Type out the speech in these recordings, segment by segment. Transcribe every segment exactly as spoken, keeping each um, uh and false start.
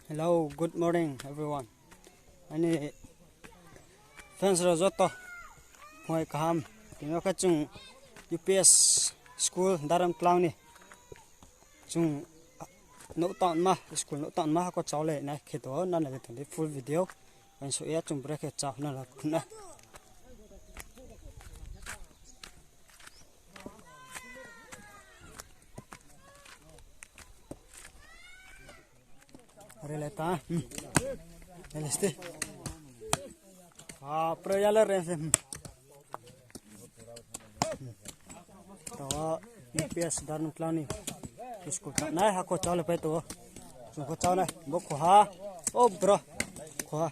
Hello, good morning everyone. Aini fans rao joto, phung kaham. Tini khe chung U P S school Daram Tlang ni chung nouh tangma, school nouh tangma hako chao le nai khe to, nana le tong di full video. Uaingsouh ya chung brekhe chao nana khna. Rele ta. Rele sti. Ah, pro ya le re se. To, U P S Daram Tlang ni school ta nai hako chao le pai to. Chung ko chao nai, bo khoha. O bro. Khoha.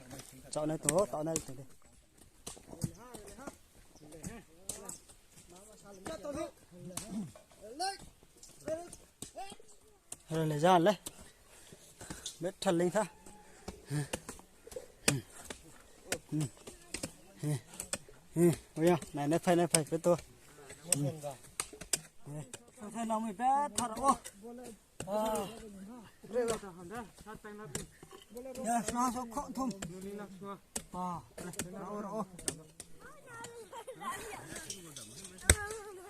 Chao nai to, chao nai to. Rele ja le. Betha leing tha. Oya, nai nai phai nai phai pe to. Thai nang mi betha ro. Ya, sna so kho thum. Pa, re, ra o, ra o.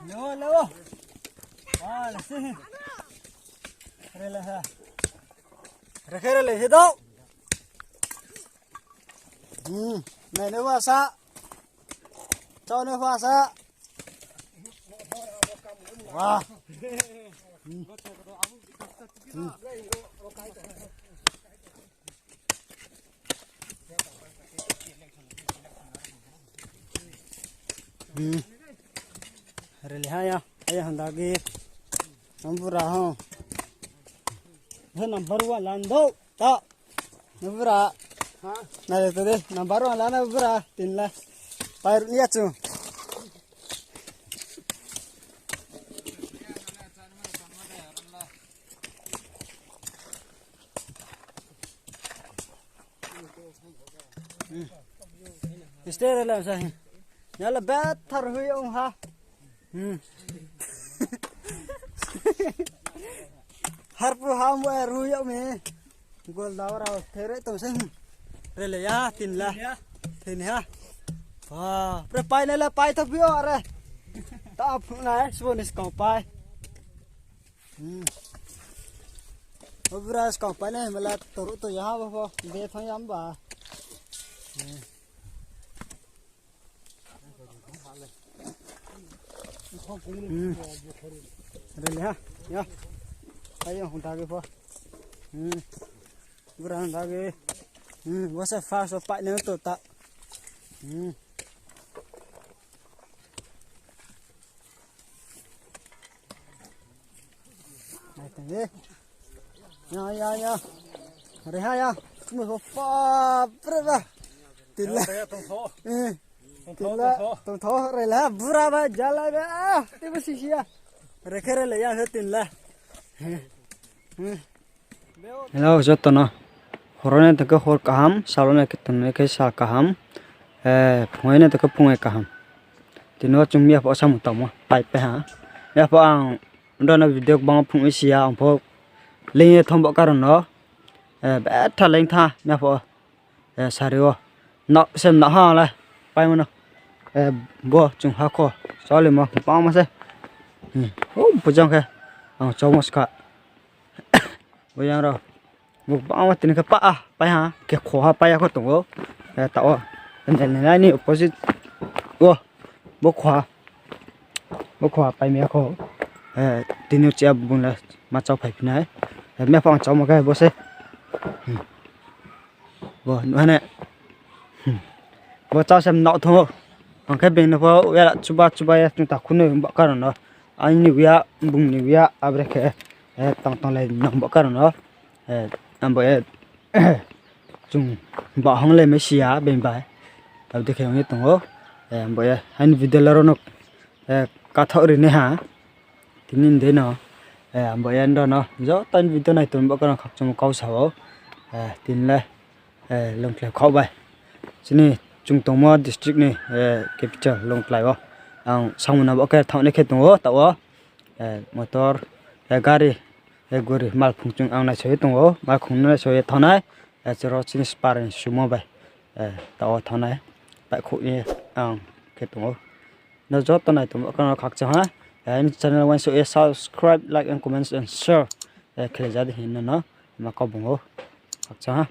Leo, leo. Ah, le si. Re le ha. Re khe re le he dou. Hmm, nai ne wa sa. Chao ne wa sa. Wah. Hmm. Hmm. Hmm. Rele ha ya, ha ya handa ge. Nang bura ho. He number one lan do. Ta. Nang bura. Ha? Na de to de, number one lan nang bura. Tin la. Pai ru ni ya chu. Stay re la sa hi. Ya la bet thar hui ong ha. Hmm. Har pu ha mo er hui ong me. Gol da ra there to se. Re le ya tin la. Tin ha. Wah, pre pai na la pai to pio are. Ta phu na, eh, suon is kong pai. Hmm. Obra skang pai nai mala toru to ya bo bo. Be thang yam ba. Hmm. Hmm. Re le ha. Ya. Ayo hong ta ge bo. Hmm. Bura hong ta ge. Hmm. Wasa fa so pai nai to ta. Hmm. Nai tong di. Ya, ya, ya. Re ha ya. Mo so pa pre ba. Tin la. Ya, ya, tong tho. Eh. Tong tho, tin la, tong tho. Tong tho, re la, bura ba, jala ba. Ah, ti bo si si ya. Re khe re le ya, se tin la. Eh. Hello, joto no. Horo ne tong khe hor kaham, salo ne tong khe sal kaham, eh, phung ne tong khe phung kaham. Tini wo chung miya pho samung tangmo, pai pai ha. Miya pho ang, ndo no video bang phung isi ya, ang pho leing ye thong bo karon no, eh, betha leing tha, miya pho, eh, sari wo. No, sem no ha le, pai mo no. Eh, bo chung ha kho, choli mo, bang ma se. Hmm, oh, bujang khe, ang chomo ska. Bo yang rao. Bo bang ma tini khe pa, ah, pai ha. Khe khoha pai ya kho tong ou. Eh, ta wo. Nai, nai, nai, ni opposite. Wo. Bo khoha. Bo khoha pai mi ya kho. Eh, tini wo chia bung la ma chao phai phi nai. Eh, miya pho ang chao mo khe bo se. Hmm. Bo, nuh ha ne. Hmm. Bo chao se mnao thong ou. Ang khe being no pho, ya chuba chuba ya chung ta khunoi ba karon no. Aini uya, bung ni uya, abre khe, eh, tang tang lai nang ba karon no. Eh, ang bo, eh, chung ba hong le mesi ya, being bai. Abo dei khe ong ye tong ou. Eh, ang bo, eh, aini video la ro no, eh, kathaoh ri nai ha. Tini ni dei no, eh, ang bo yando no, joto ni video nai tong bo khe no khakchangmo kau sa ou, eh, tini le, eh, Longtlai khaoh bai. Chini chung tongmo district ni, eh, capital Longtlai wo. Ang samung no bo khe thanng nai khe tong ou, taoh wo, eh, motor, eh, gari, Guri malphung chung ang naisao ye tong ou, malkhong no naisao ye thanng nai. Chro chini spar ni sumo bai, taoh wo thanng nai, paihkhouh ye ang khe tong ou. No joto nai tongmo khe no khakchang ha. Aini channel uaingsouh ye subscribe, like and comments and share khe ja di hing no no ma kau bung ou. Khakchang ha.